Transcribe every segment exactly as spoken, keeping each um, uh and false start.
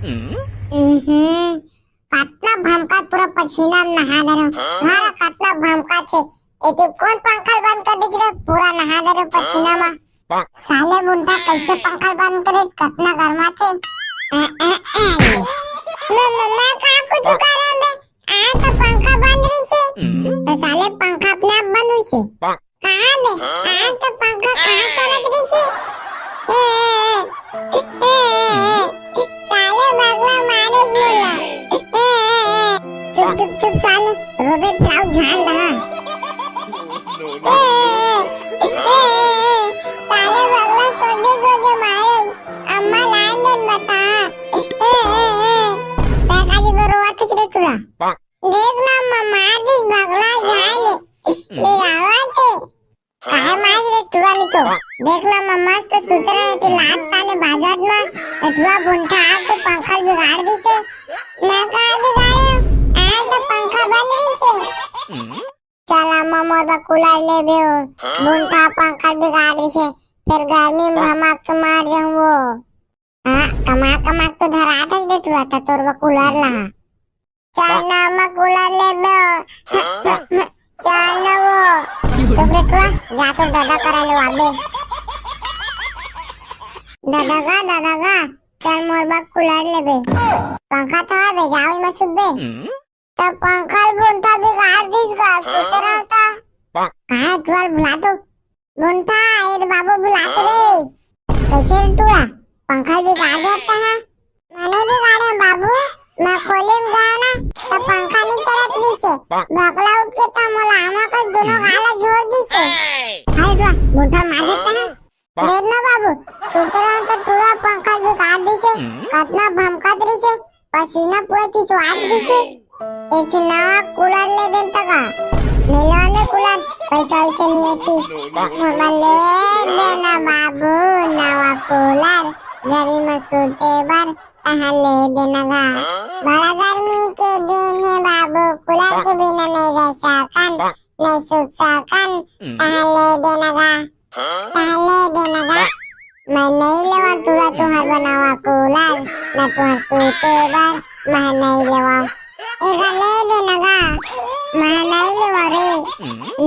हम्म, कतना भमकात, पूरा पसीना म नहा डरेंव। हाँ, कतना भमकात हे। एती कोन पंखा ल बंद कर दिस रे, पूरा नहा डरेंव पसीना म। साले बुंटा कइसे पंखा ल बंद करे, कतना गरमाथे। अ, अ, अ। मैं, मैं, मैं का कुछु करंव बे? आज तो पंखा बंद रहिसे। तो साले पंखा अपने आप बंद होइसे। कहाँ बे? आज तो पंखा कहाँ चलत रहिसे? साले बगला मारे मोला। चुप, चुप, चुप साले, रोबे त लाऊ झाड़ दहा। साले बगला सोझे सोझे मारे, अम्मा लान देन बता। तैं का जी रोवत हस रे टुरा? देख ना, म-, मार दिस बगला जाए ले। बिलावत हे। काहे मार रे टुरा नी तो? देख ना, म-, मस्त सुते रहे थे लात ताने बाजत म। ए टुरा बुंठा आके पंखा बिगाड़ दिसे। मैं का बिगाड़े? आज तो पंखा बंद रहिसे। चला म-, मोर बर कूलर लेबे हो। बुंठा पंखा बिगाड़ दिसे। फिर गर्मी म भमक के मार जाहूं वो। हाँ, कमा कमा के तो धरात हस रे टुरा, त तोर बर कूलर लाहा। चल ना म कूलर लेबे हो। चल ना वो। चुप रे टुरा, जा तोर दादा करा लेवाबे। दादा गा, दादा गा, चल मोर बर कूलर लेबे। पंखा तो हवे, जाओ इमा सुतबे। त पंखा ल बुंठा बिगाड़ दिस गा, सुते रहो त। काहे टुरा ल बुला दो। बुंठा, ए दे बाबू बुलात रे। कइसे रे टुरा? पंखा ल बिगाड़ देत हा? मैं नइ बिगाड़ेंव बाबू, मैं खोली म गया ना, त पंखा नइ चलत रहिसे। भकला उठ के त मोला आमा कस दूनों गाल ला झोर दिसे। हाय टुरा, बुंठा मार देत हा। देख ना बाबू, सुते रहे त टुरा पंखा बिगाड़ दिसे, कतना भमकत रहिसे, पसीना पूरा चिचुआत रहिसे। एक ठे नवा कूलर ले देन त का? मिलवा ले कूलर, पैसा वैसे नहीं आती। मोला ले देना बाबू नवा कूलर, गर्मी में सूते बर तहाँ ले देना गा। बड़ा गर्मी के दिन हे बाबू, कूलर के बिना नहीं रह सकन, नहीं सूत सकन, तहाँ ले देना गा। तहाँ ले देना गा। मैं नइ लेवंव टुरा तुँहर बनावा कूलर, न तुँहर सूते बर, मैं नइ लेवंव। एला ले देना गा। मैं नइ लेवंव रे।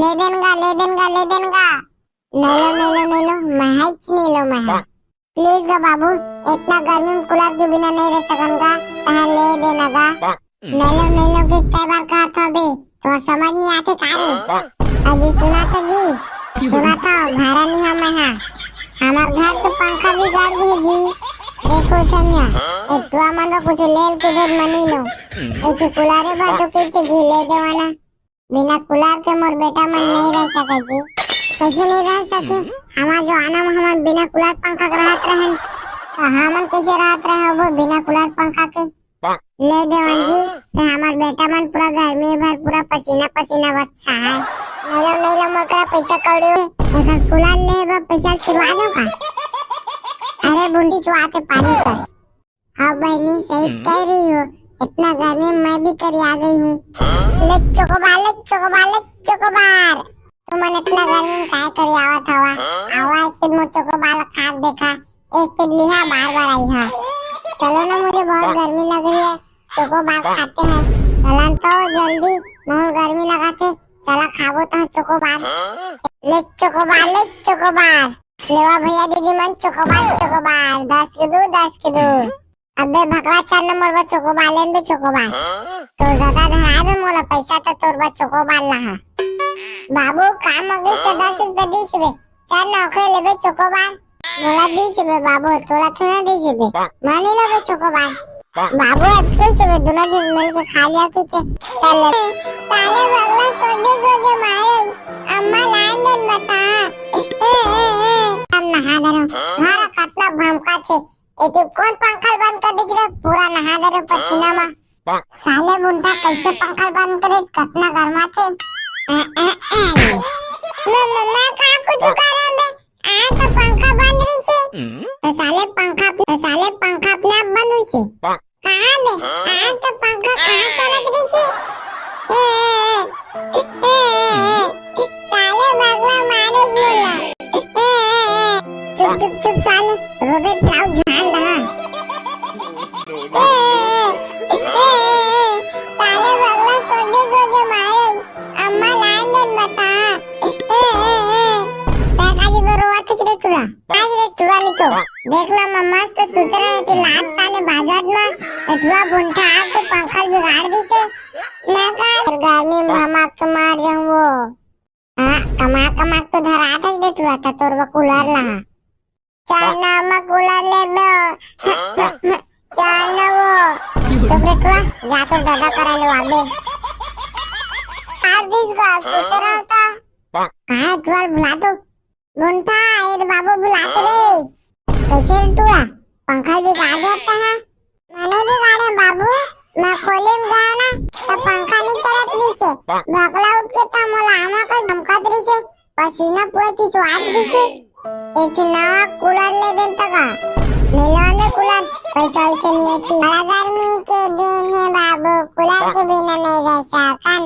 ले देन गा, ले देन गा, ले देन गा। नइ लो, नइ लो, नइ लो, मैं हइच नइ लो, मैं हा। Please गा बाबू, इतना गर्मी में कूलर के बिना नइ रह सकन गा, तहाँ ले देना गा। नइ लो, नइ लो के कई बार कहत हँव बे, तोर समझ नइ आथे का रे? अजी सुनत हव जी, सुनत हव, भरा नइ हँव मैं हा। हमर घर के पंखा बिगड़ गे हे जी। देखो छमिया, ए टुरा मन बर कुछु ले ल के भेज, मैं नइ लों। एक ठे कूलर भर तो कहिथे जी, ले देवा ना। बिना कूलर के मोर बेटा मन नइ रह सके जी। कइसे नइ रह सके? हमर जमाना में हमन बिना कूलर पंखा के रहत रहेन, त हमन कइसे रहत रहे होबो बिना कूलर पंखा के? ले देवन जी, ते हमर बेटा मन पूरा गर्मी भर पूरा पसीना पसीना बस छाए। नइ लो, नइ लो, मोर करा पैसा कौड़ी हे। एकर कूलर ले बर पैसा सिरवा दो का? अरे बुंडी चुआते पानी कस। हाँ बहिनी, सही कह रही हो, इतना गर्मी में मैं भी करिया गई हूँ। ले चोकोबार, ले चोकोबार, ले चोकोबार। तुमन इतना गर्मी में काय करियावत हवा? आवा एक दिन मोर चोकोबार ला खा के देखा। एक पेट लिहा, बार बार आई हा। चलो ना, मुझे बहुत गर्मी लग रही है, चोकोबार खाते हैं। चलन तो जल्दी, बहुत गर्मी लगा थे, चला खाबो तो चोकोबार। ले चोकोबार, ले चोकोबार। लेवा भैया दीदी मन चोकोबार, चोकोबार, दस के दू, दस के दू। अबे भकवा, चार नंबर बर चोकोबार लेन बे चोकोबार। तोर दादा धराए बे मोला पैसा, त तोर बर चोकोबार लाहा। बाबू, का मंगिस त दस रुपया दिस बे, चार नौकरी लेबे चोकोबार। मोला दिस बे बाबू, तोला थोड़ा दिस बे। मानी लो बे चोकोबार। बाबू, अतके से बे, दोनों झन मिल के खा लिया कि के चल ले। साले बगला सोझे सोझे मारे, अम्मा लान देन बता। हम नहा डरेंव, घर कतना भमकाथे। एती कोन पंखा ल बंद कर दिस रे? पूरा नहा डरेंव पसीना म। साले बुंटा कइसे पंखा ल बंद करे, कतना गरमाथे। अ, अ, अ। मैं, मैं, मैं का कुछु करंव बे? आज तो पंखा बंद रहिसे। तो साले पंखा, तो साले पंखा अपने आप बंद होइसे। कहाँ बे? आज तो पंखा कहाँ चलत रहिसे? साले बगला मारे मोला। चुप, चुप, चुप साले, रोबे त लाऊ झाड़ दहा। साले बगला सोझे सोझे मारे, अम्मा लान देन बता। तै काजी बरोवत हस रे टुरा? आज रे टुरा नी तो। देख ला, मैं मस्त सुते रहे कि लात ताने बाजत में, ए टुरा बुंठा आके पंखा बिगाड़ दिसे। मैं का गर्मी में हमाक के मार जाऊं वो। हाँ, कमा कमा के तो धरात हस रे टुरा, त तोर बर कूलर ला। चार ना में कूलर लेबे। चार ना वो। चुप रे टुरा, जा तोर दादा करा ले आबे। आर दिस गा, सुते रहो ता। कहाँ है टुरा, बुला दो। बुंठा, ए तो बाबू बुलात रे। कैसे रे टुरा, पंखा बिगाड़ देता है? मैंने बिगाड़े बाबू, मैं खोली में गया ना, तो पंखा नहीं चलत रहिसे। भकला उठ के तो मोला आमा का धमकात रहिसे, पसीना पूरा चिचुआत रहिसे। एक ठे नवा कूलर ले देन तका, मिलवा में कूलर, पैसा वैसे नहीं आती। बड़ा गर्मी के दिन है बाबू, कूलर के बिना नहीं रह सकन,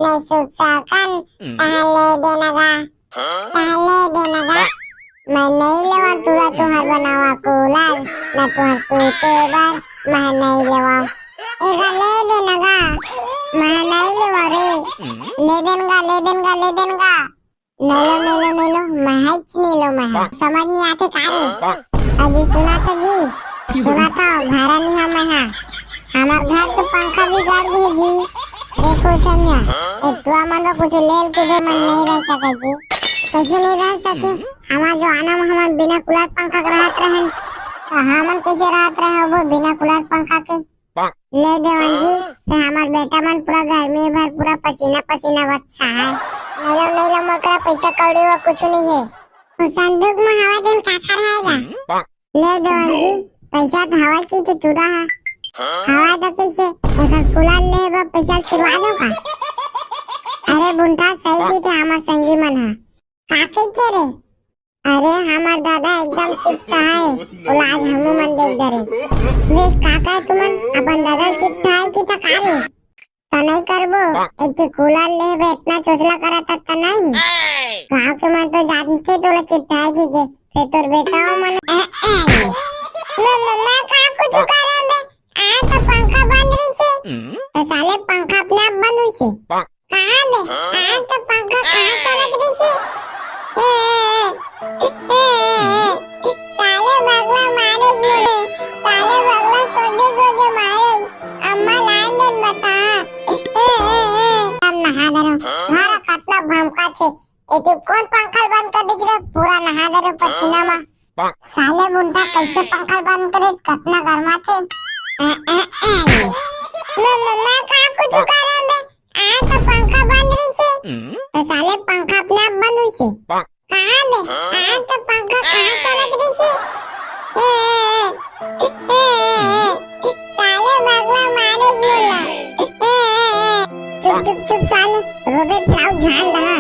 नहीं सूख सकन, तहाँ ले देना गा। पहले दिन गा, मैं नहीं लेवा टुरा तुहर बनावा कूलर, न तुहर सूते बर, मैं नहीं लेवा। एगा ले देना गा, मैं नहीं लेवा रे। ले देन गा, ले देन गा, ले देन गा। नहीं लो, नहीं लो, नहीं लो, मैं है च नहीं लो, मैं है। समझ नहीं आते का रे? अजी सुना था जी, सुना था, भारा नहीं है मैं, हाँ। हमार घर के पंखा बिगाड़ दिए जी। देखो छमिया, ए टुरा मन ला कुछ लेल के भी मन नहीं रह सके जी। कैसे नहीं रह सके? हमार जो आना में हमार बिना कूलर पंखा के रहत रहन, तो हमन कैसे रहत रहे वो बिना कूलर पंखा के? ले देवन जी, ते हमार बेटा मन पूरा गर्मी भर पूरा पसीना पसीना बस है। नहीं लो, नहीं लो, मोर करा पैसा कौड़ी वो कुछ नहीं है। वो संदूक में हवा देन काकर रहेगा? ले देवन जी, पैसा तो हवा की तो टुरा है। हवा तो कैसे? एकर कूलर ले बा पैसा सिरवा दो का? अरे बुंठा, सही की थे हमार संगी मन है। का कही थे रे? अरे हमार दादा एकदम चिट्टा है, वो आज हमू मन देख डरे। वे का कहे तुमन, अपन दादा चिट्टा है कि थका रे? त नहीं करबो, एक ठे कूलर लेबे, इतना चोचला करत त नहीं। गांव के मन तो जानथे तोला चिट्ठाए की के, फिर तोर बेटा हो मन। ए, ए, मैं, मैं, मैं का कुछ करम बे? आ तो पंखा बंद रहिसे। तो साले पंखा अपने आप बंद हुईसे। कहाँ बे? आ तो पंखा कहाँ चलत रहिसे? ए, ए, ए, ए, ए, साले बगला मारे मोरे, साले बगला सोझे सोझे मारे। अम्मा लान देन बता। ए, ए, ए। अब नहा डरो। घर कतना भमका थे। ए तू कौन पंखा बंद कर दीजिए रे? पूरा नहा डरो पसीना में। साले बुंठा कैसे पंखा बंद करे? कतना गर्मा थे। ए, ए, ए। मैं, मैं, मैं का कुछ करम बे? आ तो पंखा बंद रहिसे। तो साले पंखा अपने आप बंद हुईसे। कहाँ बे? आ तो पंखा कहाँ चलत रहिसे? ए, ए, ए, ए, ए, साले बगला मारे मोला। ए, ए, ए। चुप, चुप, चुप साले, रोबे ब्लाउज झाड़ दहा।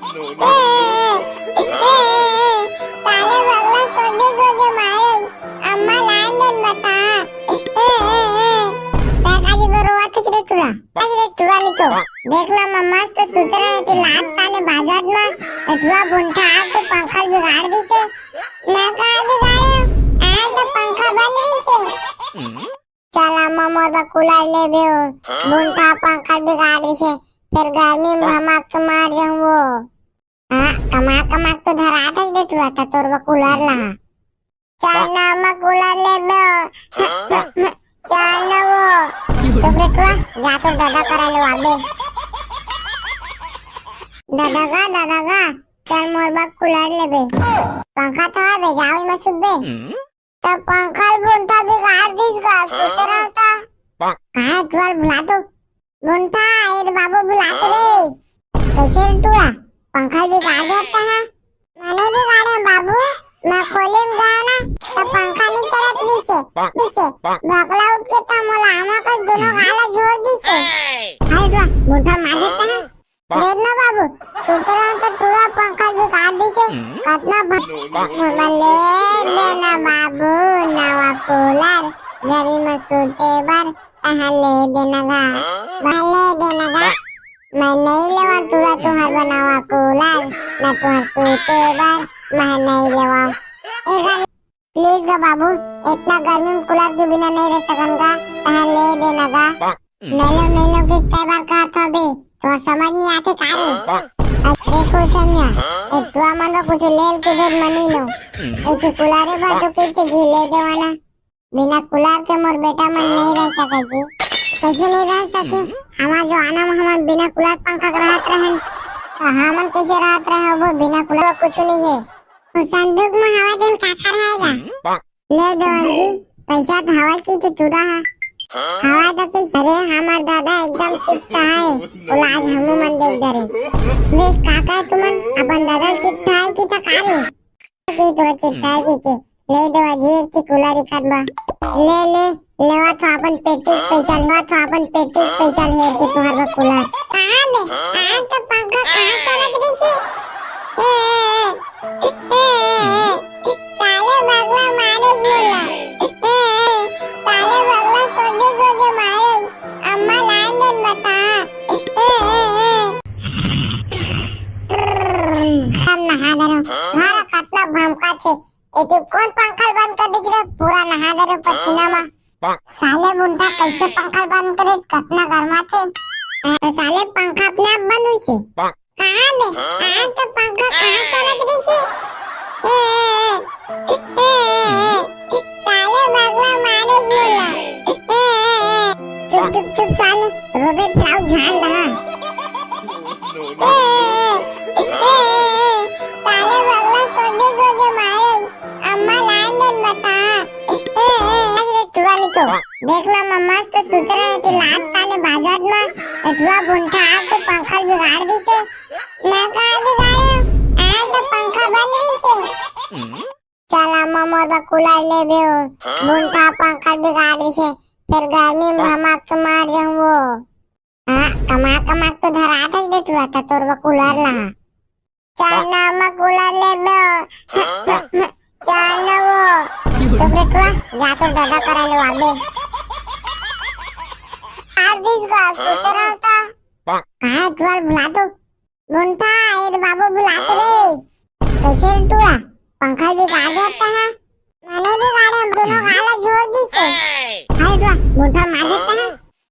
ए, ए, ए, ए, ए, साले बगला सोझे सोझे मारे। अम्मा लान देन बता। ए, ए, ए। तै काजी बरोवत हस रे टुरा? अरे टुरा नी तो। देख ला, मैं मस्त सुते रहे कि लात ताने बाजत में, ए टुरा बुंठा आके पंखा बिगाड़ दिसे। मैं का बिगाड़े? आज तो पंखा बंद रहिसे। चल अम्मा मोर बर कूलर लेबे हो। बुंठा पंखा बिगाड़ दिसे। फिर गर्मी में भमक के मार जाऊं वो। हाँ, कमा कमा के तो धरात हस रे टुरा, त तोर बर कूलर ला। चार ना में कूलर लेबे। चार ना वो। चुप रे टुरा, जा तोर दादा करा ले आबे। दादा गा, दादा गा, चल मोर बर कूलर लेबे। पंखा तो हवे, जाओ इमा सुतबे। त पंखा ल बुंठा बिगाड़ दिस गा, सुते रहो त। कहाँ टुरा ल बुला दो। बुंठा, ए दे बाबू बुलात रे। कैसे रे टुरा? पंखा बिगाड़ देता है। मैंने बिगाड़े बाबू, मैं खोली में गया ना, तो पंखा नहीं चलत रहिसे, रहिसे। भकला उठ के तो मोला आमा का दोनों गाला झोर दिसे। हाय टुरा, बुंठा मार देता है। देख ना बाबू, सुते रहो तो टुरा पंखा बिगाड़ दिसे। कतना भ-, मोला ले देना बाबू, नवा कूलर, गर्मी में सुते बर। तहाँ ले देना गा, तहाँ ले देना गा। मैं नहीं लेवा टुरा तुहर बनावा कूलर, ना तुहर सूते बर मैं नहीं लेवा। एकर प्लीज गा बाबू, इतना गर्मी में कूलर के बिना नहीं रह सकन गा, तहां ले देना गा। नहीं लो, नहीं लो के कई बार कहत हबे, तो समझ नहीं आथे का रे? अब देखो छमिया, ए टुरा मन ला कुछ ले के भेज मनी लो। एक कूलर भर तो कित जी ले देवाना। बिना कूलर के मोर बेटा मन नहीं रह सके जी। कैसे नहीं रह सके? हमार जमाना में हमन बिना कूलर पंखा के रहत रहन, तो हमन कैसे रहत रहे हो बिना कूलर? कुछ नहीं है। वो संदूक में हवा देन काकर रहेगा? ले देवन जी, पैसा तो हवा की तो टुरा है। हवा तो कैसे? अरे हमार दादा एकदम चिपटा है, वो आज हमू मन देख डरे। वे काका तुमन अपन दादा चिपटा है कि तो का रे? की तो चिट्ठा है की के? ले दो अजी एक ची कूलर इखत बा। ले, ले, लेवा तो अपन पेटी के पैसा, लेवा तो अपन पेटी के पैसा ले के तुहार बा कूलर। कहाँ बे? आज तो पंखा कहाँ चलत रही? ए, ए, ए, ए, ए, साले बगला मारे बोला। ए, ए, साले बगला सोझे सोझे मारे। अम्मा लाइन देन बता। ए, ए, ए। सब नहा डरे। मारा कतना भमका थे। ए तू कौन पंखा बंद कर दीजिए रे? पूरा नहा डरे पसीना में। साले बुंटा कैसे पंखा बंद करे? कतना गर्मा थे। तो साले पंखा अपने आप बंद हुई से। कहाँ बे? आज तो पंखा कहाँ चलत रही से? ए, ए, ए, ए, ए, ए। साले बगला मारे बोला। ए, ए, ए। चुप, चुप, चुप साले, रोबे ब्लाउज झाड़ दहा। ए, ए, ए, ए, ए। साले बगला सोझे सोझे मारे, अम्मा लाइन देन बता। ए, ए, ए। अरे टुरा निको, देख लो अम्मा मस्त सुते रहे थे लात ताने बाजत में, ए टुरा बुंठा आज तो पंखा बिगाड़ दी से। मैं कहा बिगाड़े? आज तो पंखा बंद रही से। चल अम्मा मोर बर कूलर ले बेओ। बुंठा पंखा बिगाड़ दिसे, फिर गर्मी में भमक के मार जाऊं वो। हाँ, कमा कमा के तो धरा था बेटुआ था तोर बर कूलर ला। चल ना अम्मा कूलर ले बेओ। चल ना वो। तो बेटुआ जा तोर दादा करा ले आबे। आर दिस का सुते रहता। कहाँ है टुआ बुला तो। बुंठा, ए रे बाबू बुलात रे। कैसे रे टुआ? पंखा बिगाड़ देता है। मैंने बिगाड़े, हम दोनों गाला जोड़ दी से। हाय टुआ, बुंठा मार देता है।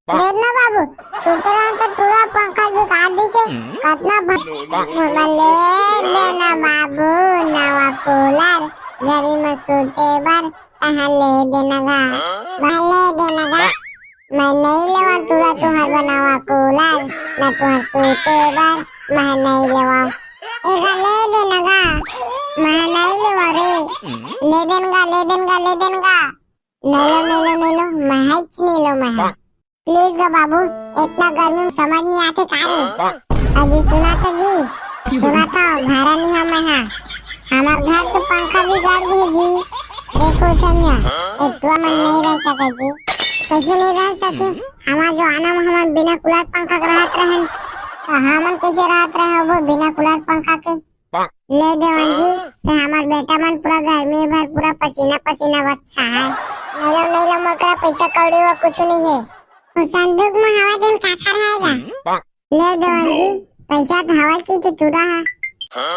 देख ना बाबू, सुते रहो तो टुआ पंखा बिगाड़ दी से। कतना भ-, ले देना बाबू, नवा कूलर, गर्मी में सुते बर। कहाँ ले देना गा? मैं ले देना गा? मैं नहीं लेवा टुरा तुहार बनावा कूलर, ना तुहार सूते बर, मैं नहीं लेवा। एगा ले देना गा? मैं नहीं लेवा रे। ले देन गा, ले देन गा, ले देन गा। नहीं लो, नहीं लो, नहीं लो, मैं हाइच नहीं लो, मैं। प्लीज गा बाबू, इतना गर्मी में समझ नहीं आते का रे? अजी सुना था जी, सुना था, भारा नहीं हम है। हमार घर के पंखा बिगाड़ दिए जी। देखो छमिया, एक टुआ मन नहीं रह सके जी। कैसे नहीं रह सके? हमार जमाना में हमन बिना कूलर पंखा के रहत रहन, तो हमन कैसे रहत रहे हो बिना कूलर पंखा के? ले देवन जी, ते हमार बेटा मन पूरा गर्मी भर पूरा पसीना पसीना बस है। नहीं लो, नहीं लो, मोर करा पैसा कौड़ी वो कुछ नहीं है। वो संदूक में हवा देन काकर है गा? ले देवन जी, पैसा तो हवा की तो टुरा है।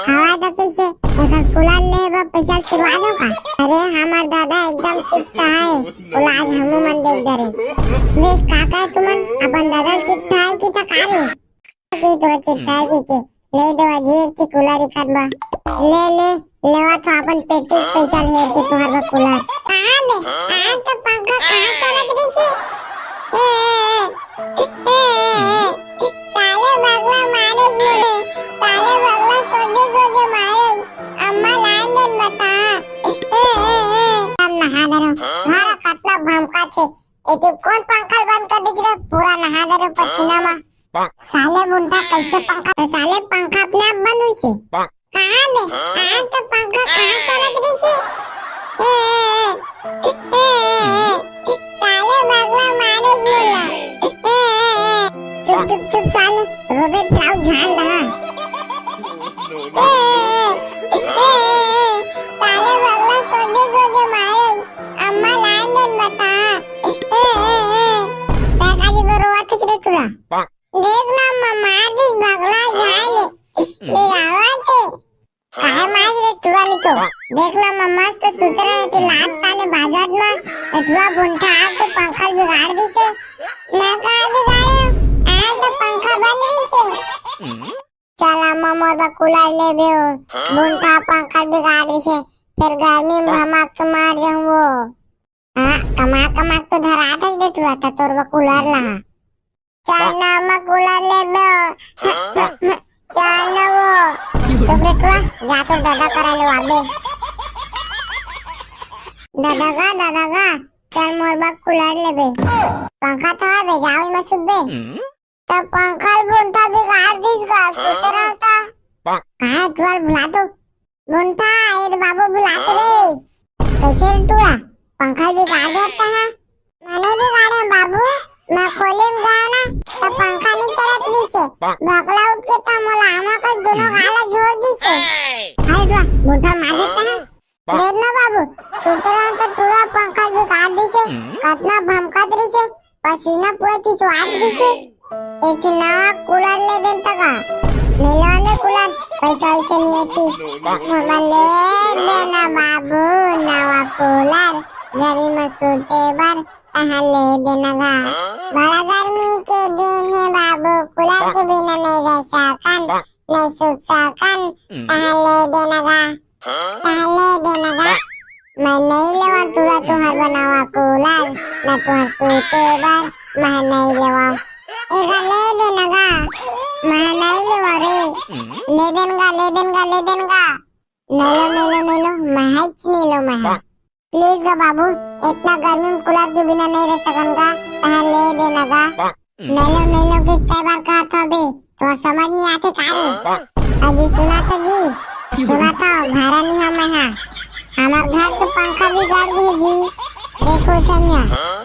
हवा तो कैसे? एकर कूलर ले बा पैसा सिरवा दो का? अरे हमार दादा एकदम चिपटा है, वो आज हमू मन देख डरे। वे काका तुमन अपन दादा चिपटा है कि तो का रे? की तो चिट्ठा है की के? ले दो अजी एक ची कूलर इखत बा। ले, ले, लेवा तो अपन पेटी के पैसा ले के तुहार बा कूलर। कहाँ बे? आज तो पंखा कहाँ चलत रही से? ए, ए, ए, ए, ए, साले बगला मारे बोले, साले बगला सोझे सोझे मारे, अम्मा लाइन देन बता। ए, ए, ए, ए। सब नहा डरे। मारा कतना भमका थे। ए तू कौन पंखा बंद कर दीजिए रे? पूरा नहा डरे पसीना में। साले बुंठा कैसे पंखा, तो साले पंखा अपने आप बंद हुई से। कहाँ बे? आज तो पंखा कहाँ चलत रही से? ए, ए, ए, ए, ए, साले बगला मारे बोला। ए, ए, ए। चुप, चुप, चुप साले, रोबे ब्लाउज झाड़ दहा। ए, ए, ए, ए, ए, साले बगला सोझे सोझे मारे, अम्मा लाइन देन बता। ए, ए, ए। पैसा जी को रोवा थे रे टुरा। देख ना, म-, मार दिस बगला जाए ले। बिलावा ते। काहे मार रे टुरा निको? देख ना, म-, मस्त सुते रहे थे, लात अब कूलर लेबे हो, बुंठा पंखा बिगाड़ दिसे, फिर गर्मी में भमक के मार जाहूं वो। हाँ, कमा कमा के तो धरात हस बेटुआ, त तोर बर कूलर ला। चार ना म कूलर लेबे हो। चार ना वो। तो बेटुआ, जा तोर दादा करा ले आबे। दादा गा, दादा गा, चल मोर बर कूलर लेबे। पंखा तो हवे, जाओ इमा सुतबे। त पंखा ल बुंठा बिगाड़ दिस गा, सुते रहता। कहाँ है टुरा ल बुला तो। बुंठा, ए दे बाबू बुलात रे। कैसे रे टुरा? पंखा बिगाड़ देता है। मैंने बिगाड़े बाबू, मैं खोली में गया ना, तो पंखा नहीं चलत नीचे। भकला उठ के तो मोला आमा का दोनों गाला झोर दिसे। हाय टुरा, बुंठा मार देता है। देख ना बाबू, सुते रहन तो टुरा पंखा बिगाड़ दिसे, कतना भमकत रिसे, पसीना पूरा चिचुआत रिसे। एक ठे नवा कूलर ले देन त गा, मिलवा ले कूलर, पैसा वैसे नहीं एती। मोला ले देना बाबू नवा कूलर, गर्मी में सूते बर तहाँ ले देना गा। बड़ा गर्मी के दिन है बाबू, कूलर के बिना नहीं रह सकन, नहीं सूत सकन, तहाँ ले देना गा। तहाँ ले देना गा। मैं नहीं लेवा टुरा तुहर बनावा कूलर, ना तुहर सूते बर, मैं नहीं लेवा। एगा ले देना गा। मैं नहीं लेवा रे। ले देन गा, ले देन गा, ले देन गा। नहीं लो, नहीं लो, नहीं लो, मैं हाइच नहीं लो, मैं हा। प्लीज गा बाबू, इतना गर्मी में कूलर के बिना नहीं रह सकन गा, तहाँ ले देना गा। नहीं लो, नहीं लो, के कई बार कहत हव बे, तो समझ नहीं आते का रे? अजी सुना था जी, सुना था, भारा नहीं हम मैं हा। हमार घर के पंखा बिगड़ गई जी। देखो छमिया,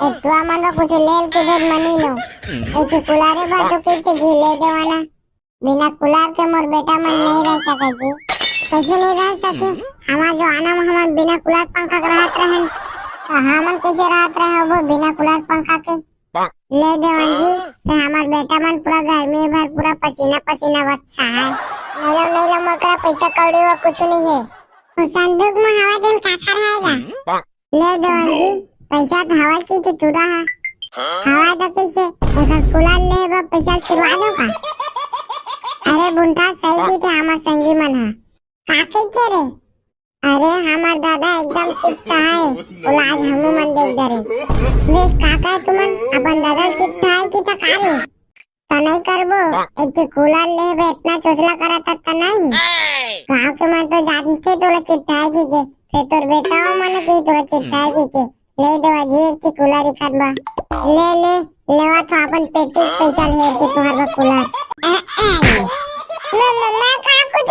एक टुरा मन रो कुछ लेल के भेद मनी लो। एक कूलरे भर तो के जी ले देवाना। बिना कूलर के मोर बेटा मन नहीं रह सके जी। कैसे नहीं रह सके? हमार जो आना में हमन बिना कूलर पंखा के रहत रहन, तो हमन कैसे रहत रहे हो वो बिना कूलर पंखा के? ले देवन जी, ते हमार बेटा मन पूरा गर्मी भर पूरा पसीना पसीना बस है। नहीं लो, नहीं लो, मोर करा पैसा कौड़ी वो कुछ नहीं है। वो संदूक में हवा देन काकर रहेगा? ले देवन जी, पैसा तो हवा की थी टुरा है। हवा तो कैसे? एकर कूलर ले बा पैसा सिरवा दो का? अरे बुंठा सही की थे हमार संगी मन है। का कही थे रे? अरे हमार दादा एकदम चिट्टा है, वो आज हमू मन देख डरे। वे का कहे तुमन अपन दादा चिट्टा है कि था का रे? त नहीं करबो, एक ठे कूलर लेबे, इतना चोचला करत त नहीं। गाँव के मन तो जानथे तोला चिट्ठाए की के, फिर तोर बेटा हो मन के तोला चिट्ठाए की के। ले दो अजी एक ठे कूलर इखन बा। ले ले, लेवा तो अपन पेटी के पैसा ले के तुहर बा कूलर। ए, ए, ले। मैं, मैं, मैं का कुछ